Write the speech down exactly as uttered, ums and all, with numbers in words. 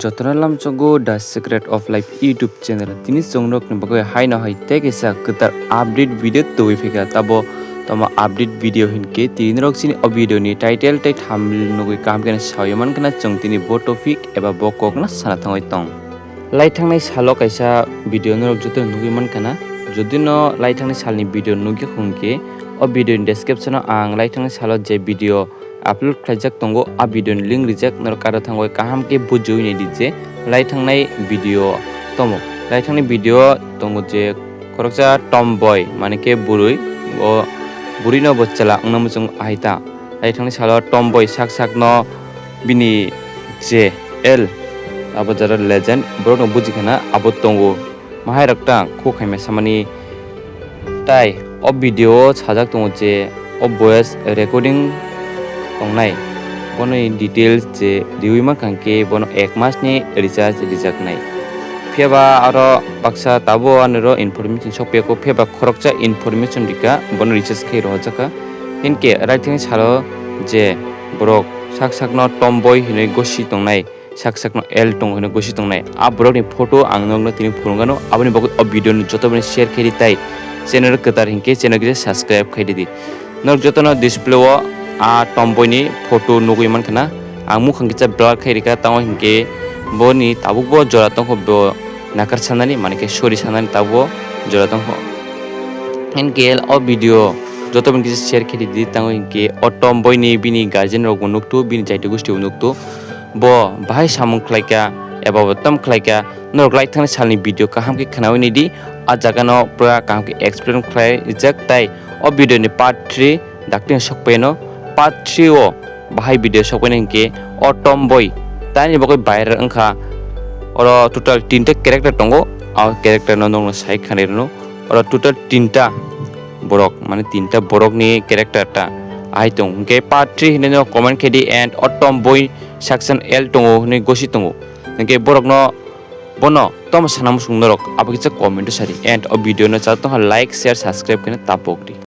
Jotono lamsogo The Secret of Life YouTube channel. Tini chwng rokni bagwi haino hai tei kaisa kwtal update video tubui phika. Tabo tamo update video hinkhe tini rok chini o video ni title tei thumbnail nugwi kaham khe sawi mankha na chwng tini bo topic eba bo kok no sana thangwi tong. Lai thangnai salo kaisa video norok joto nugwi mankha na. Jodi no lai thangnai salni video nugwi hwnkhe o video ni description o ang lai thangnai salo je video upload khlaijak tongo, a video ni link rijak norok karo thangwi kaham khe bujiwi naidi je lai thangnai video tomo. Lai thangnai video tongo je khoroksa tomboy mane khe bwrwi, o bwrwi no bo chwla wngna muchung ahai ta. Lai thangnai salo tomboy sak sak no bini je L abo jara legend borok no buji khana abo tongo. Mahai rok ta khu khaima samani. Tai o video o sajak tongo je o voice recording tongnai, bono details je riwi mankha khe bono ek mas ni recharge rijaknai. Phiya ba aro baksa tabo anoro information sokphaikho, phiya ba khoroksa information rika bono recharge khai rohorjakha. Hinkhe raithani salo je borok sak sakno tomboy hinwi gosi tongnai, sak sakno L tongo hwnwi gosi tongnai. A borokni photo ang nokno tini phunukgano, aboni bagwi o video no joto bai share khaidi tai channel kwtal hinkhe channel kisa subscribe khaidi di. Norok jotono display o a tomboy ni photo nugwi mankha na. Ang mukhang kisa blur khai rikha, tamo hinkhe boni tabuk bo jora tongkho, bo nakar sanani mane khe sorry sanani tabuk jora tongkho. Hinkhe o video joto bai kisa share khaidi di, tamo hinkhe o tomboy ni bini guardian rok bo nuktu, bini jaiti gosti bo nuktu. Bo bahai samung khlaikha eba bo tam khlaikha, norok lai thangni salni video kaham khe khnawi naidi. A jaga no pura kaham khe explain khlai rijak, tai o video ni part three dakti sokpaino. Part three o bahai video sokpaino hinkhe o tomboy taini bagwi viral wngkha. Oro total tinta character tongo, a character no nokno sai khanai rwno. Oro total tinta borok, mane tinta borok ni character ta ahai tong. Hinkhe part three hinwi no comment khaidi and o tomboy section L tongo hinwi gosi tongo. Hinkhe borok no bono tamo sana muchung norok abo kisa comment o sadi and o video no cha tongkha like, share, subscribe khe tapok di.